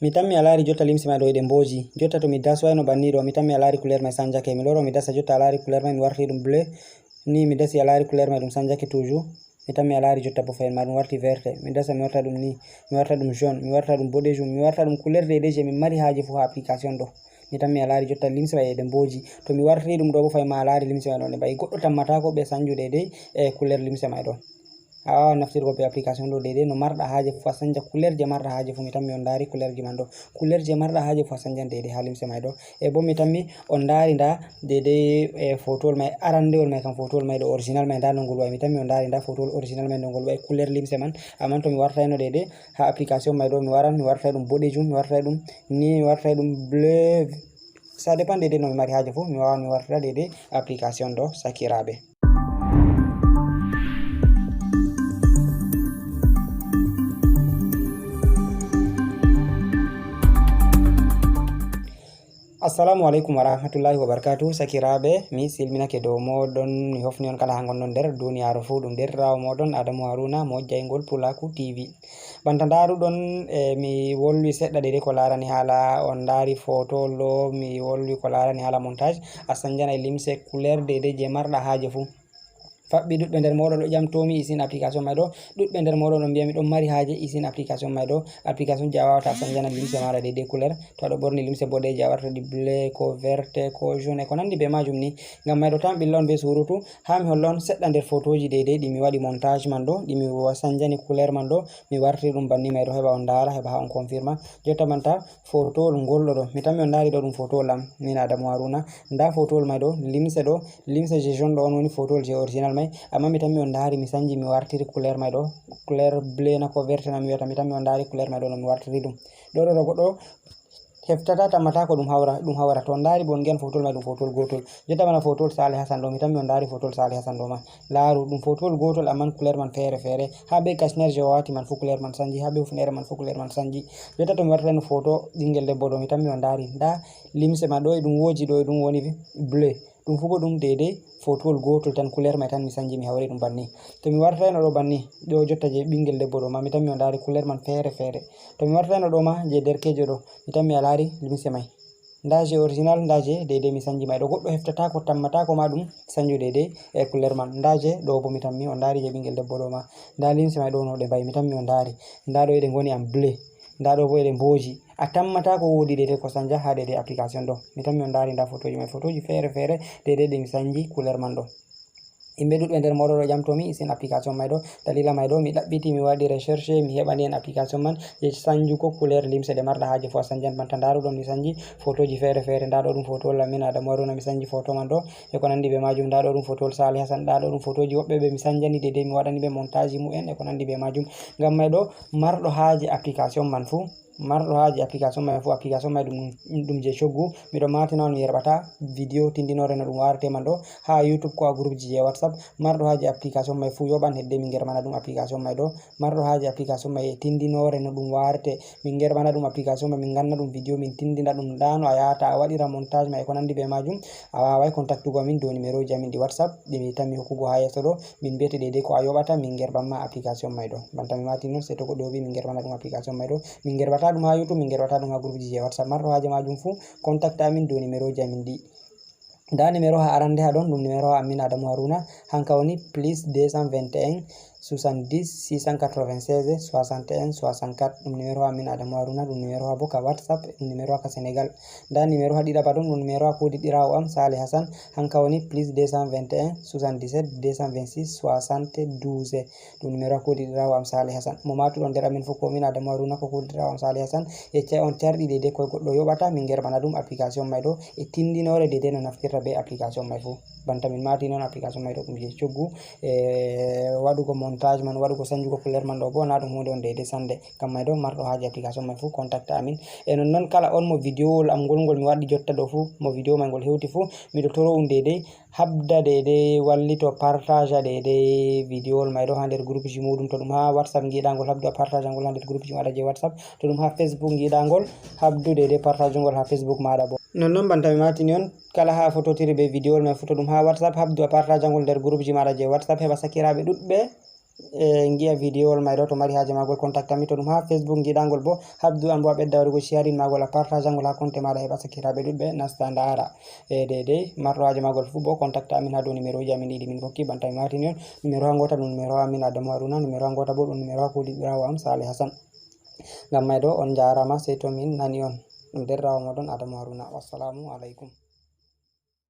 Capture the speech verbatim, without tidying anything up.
Mi tammi a laari jotta limse may ɗo eɗe mbooji. Jotta to mi daswayno banni ɗo, mi tammi a laari couleur may sanjake. Mi loro mi dasa jotta a laari couleur may, mi warti ɗum bleu. Ni mi dasi a laari couleur may ɗum sanjake toujours. Mi tammi a laari jotta bo fahin ma ɗum warti verte. Mi dasa mi warta ɗum ni, mi warta ɗum jaune, mi warta ɗum boɗejum, mi warta ɗum couleur de je min mari haaje fuu ha application ɗo. Mi tammi a laari jotta limse may eɗe mbooji. To mi warti ɗum ɗo bo fahin ma a laari limse may ɗo ɗe mbayi. Goɗɗo tammataako ɓe sanjude dey e couleur limse may ɗo. A waawan naftirgo be application ɗo deydey no marɗa haaje fuu, a sanja couleur je marɗa haaje fuu. Mi tammi on ndaari couleur ji man ɗo. Couleur je marɗa haaje fuu a sanjan deydey haa limse may ɗo. E bo mi tammi on ndaari nda deydey, e, fotowol may arandewol may kam, fotowol may ɗo original may nda no ngol wa'i. Mi tammi on ndaari nda fotowol original may no ngol wa'i, couleur limse man. Amman to mi wartayno deydey haa application may ɗo, mi waran, mi wartay ɗum boɗejum, mi wartay ɗum ni, mi wartay ɗum bleu. Ça dépend deydey no mi mari haaje fuu, mi waawan mi wartira deydey application ɗo, sakiraaɓe. Assalamu aleykum wa rahmatullahi wa barakatuh. Sakiraaɓe, mi silminake dow mooɗon, mi hofni on kala haa ngonɗon nder duniyaaru fuu. Ɗum deerɗiraawo mooɗon Adamu Haruna, mo jayngol Pulaaku T V. Banta ndaaruɗon, e, mi wolwi seɗɗa deydey ko laarani haala, on ndaari fotowol ɗo, mi wolwi ko laarani haala montage. A sanjanay limse couleur deydey je marɗa haaje fuu. Faɓɓi ɗuɗɓe nder mooɗon ɗo ƴamtoomi isin application may ɗo. Ɗuɗɓe nder mooɗon ɗon mbi'ami ɗon mari haaje isin application may ɗo. Application je a waawata a sanjana limse maaɗa deydey couleur. To a ɗo ɓorni limse boɗeeje, a warta ɗi bleu, ko verte, ko jaune, e ko nanndi be maajum ni. Ngam may ɗo tan ɓilla on be surutu, haa mi holla on seɗɗa nder fotooji deydey ɗi mi waɗi montage man ɗo, ɗi mi wa-, sanjani couleur man ɗo, mi wartiri ɗum banni may ɗo, heɓa on ndaara, heɓa haa on confirma. Jotta banta fotowol ngol ɗo ɗo. Mi tammi on ndaari ɗo ɗum fotowol am, min Adamu Haruna. Nda fotowol may ɗo, limse ɗo, limse je jaune ɗo on woni fotowol je original may. Amma mi tammi on ndaari mi sanji mi wartiri couleur may ɗo, couleur bleu na ko verte na mi wi'ata, mi tammi on ndaari couleur may ɗo no mi wartiri ɗum. Ɗo ɗo ɗo goɗɗo heftata tammata ko ɗum hawra, ɗum hawra. To on ndaari bo on ngi'an fotowol may ɗum fotowol gootol. Jotta bana fotowol Sale Hassan ɗo, mi tammi on ndaari fotowol Sale Hassan ɗo ma. Laaru, ɗum fotowol gootol, amman couleur man feere feere. Haa be kashner je o waati man fuu couleur man sanji, haa be hufneere man fuu couleur man sanji. Jotta to mi wartirayno foto ɓinngel debbo ɗo, mi tammi on ndaari. Nda limse man ɗo e ɗum wooji ɗo e ɗum woni bleu. Ɗum fuu bo ɗum deydey fotowol gootol tan, couleur may tan mi sanji mi hawri ɗum banni. To mi wartirayno ɗo banni, ɗo jotta je ɓinngel debbo ɗo ma, mi tammi on ndaari couleur man feere feere. To mi wartirayno ɗo ma je derkeejo ɗo, mi tammi a laari limse may. Nda je original, nda je deydey mi sanji may ɗo. Goɗɗo heftataako, tammataako ma ɗum sanju deydey e couleur man. Nda je ɗo bo mi tammi, on ndaari je ɓinngel debbo ɗo ma. Nda limse may ɗo no ɗe mbayi, mi tammi on ndaari. Nda ɗo eɗe ngoni am bleu. Nda ɗo bo eɗe mbooji. A tammataako woodi deydey ko sanja haa deydey application ɗo. Mi tammi on ndaari nda fotooji may, fotooji feere feere deydey ɗi mi sanji couleur man ɗo. Yimɓe ɗuɗɓe nder mooɗon ɗo ƴamtoomi isin application may ɗo. Dalila may ɗo, mi ɗaɓɓiti, mi waɗi recherche, mi heɓani en application man je sanjugo couleur limse ɗe marɗa haaje fuu a sanjan. Banta ndaaruɗon mi sanji fotooji feere feere. Nda ɗo ɗum fotowol am min Adamu Haruna, mi sanji foto man ɗo e ko nanndi be maajum. Nda ɗo ɗum fotowol Sale Hassan, nda ɗo ɗum fotooji woɓɓe ɓe mi sanjani deydey, mi waɗani ɓe montage mu'en e ko nanndi be maajum. Ngam may ɗo marɗo haaje application man fuu, marɗo haaje application may fuu, application may ɗum, ɗum je coggu. Miɗo maatina on, mi yerɓata video tindinoore no ɗum warate man ɗo haa YouTube ko haa groupe ji je WhatsApp. Marɗo haaje application may fuu yoɓan hedde min ngerɓana ɗum application may ɗo. Marɗo haaje application may e tindinoore no ɗum warate, min ngerɓana ɗum application may, min nganna ɗum video, min tindina ɗum. Nda no a yahata a waɗira montage may e ko nanndi be maajum. A waaway contactugo amin dow numéro ji amin ɗi WhatsApp ɗi mi tammi hokkugo haa yeeso ɗo. Min mbiyete deydey ko a yoɓata, min ngerɓan ma application may ɗo. Banta mi maati non, sey to goɗɗo yoɓi, min ngerɓana ɗum application may ɗo. Min ngerɓata ɗum haa YouTube, min ngerɓata ɗum haa groupe ji je WhatsApp. Marɗo haaje maajum fuu, contacta amin dow numéro ji amin ɗi. Nda numéro haa arande haa ɗon, ɗum numéro haa Amin Adamu Haruna. Hanka woni plus deux cent vingt et un, soixante-dix, six cent quatre-vingt-seize, soixante et un, soixante-quatre. Ɗum numéro haa Amin Adamu Haruna, ɗum numéro haa bo ka WhatsApp, ɗum numéro haa ka Sénégal. Nda numéro haa ɗiɗaɓa ɗon, ɗum numéro haa kuudiɗɗiraawo am Sale Hassan. Hanka woni plus deux cent vingt et un, soixante-dix-sept, deux cent vingt-six, soixante-douze. Ɗum numéro haa kuudiɗɗiraawo am Sale Hassan. Mo maatuɗon nder amin fuu, ko min Adamu Haruna, ko kuudiɗɗiraawo am Sale Hassan. Yeccay on carɗi deydey koy goɗɗo yoɓata, min ngerɓana ɗum application may ɗo e tindinoore deydey no naftirta be application may fuu. Banta min maati non, application may ɗo ɗum je coggu, e waɗugo montage man, waɗugo sanjugo couleur man ɗo bo na ɗum huunde on deydey sannde. Ngam may ɗo marɗo haaje application may fuu contacta amin. E nonnon kala on mo videowol am ngol, ngol mi waɗi jotta ɗo fuu, mo video may ngol hewti fuu, miɗo toro on deydey habda deydey, wallito, partage deydey videowol may ɗo haa nder groupe ji muuɗum. To ɗum haa WhatsApp ngiɗa ngol, habdu a partage ngol haa nder groupe ji maaɗa je WhatsApp. To ɗum haa Facebook ngiɗa ngol, habdu deydey partage ngol haa Facebook maaɗa bo. Nonnon banta mi maatini on, kala haa fototiri be videowol may fuu, to ɗum haa WhatsApp, habdu a partage ngol nder groupe ji maaɗa je WhatsApp, heɓa sakiraaɓe ɗuɗɓe E ngi'a vidéowol may ɗo, to mari haaje maagol, contacta mi. To ɗum haa Facebook ngiɗangol bo, habdu an bo a ɓedda waɗugo sharing maagol, a partageangol haa compte maaɗa, heɓa sakiraaɓe ɗuɗɓe nasta ndaara. E deydey, marɗo haaje maagol fuu bo, contacta amin haa dow numéroji amin ɗiɗi min hokki, banta mi maatini on. Numéro haa ngoota ɗum numéro amin Adamu Haruna, numéro haa ngoota bo ɗum numéro haa kuuɗiraawo am Saleh Hassan. Ngam may ɗo, on njaaraama, sey to min nani on. Ɗum derɗiraawo mooɗon Adamu Haruna. Wassalaamu aleykum.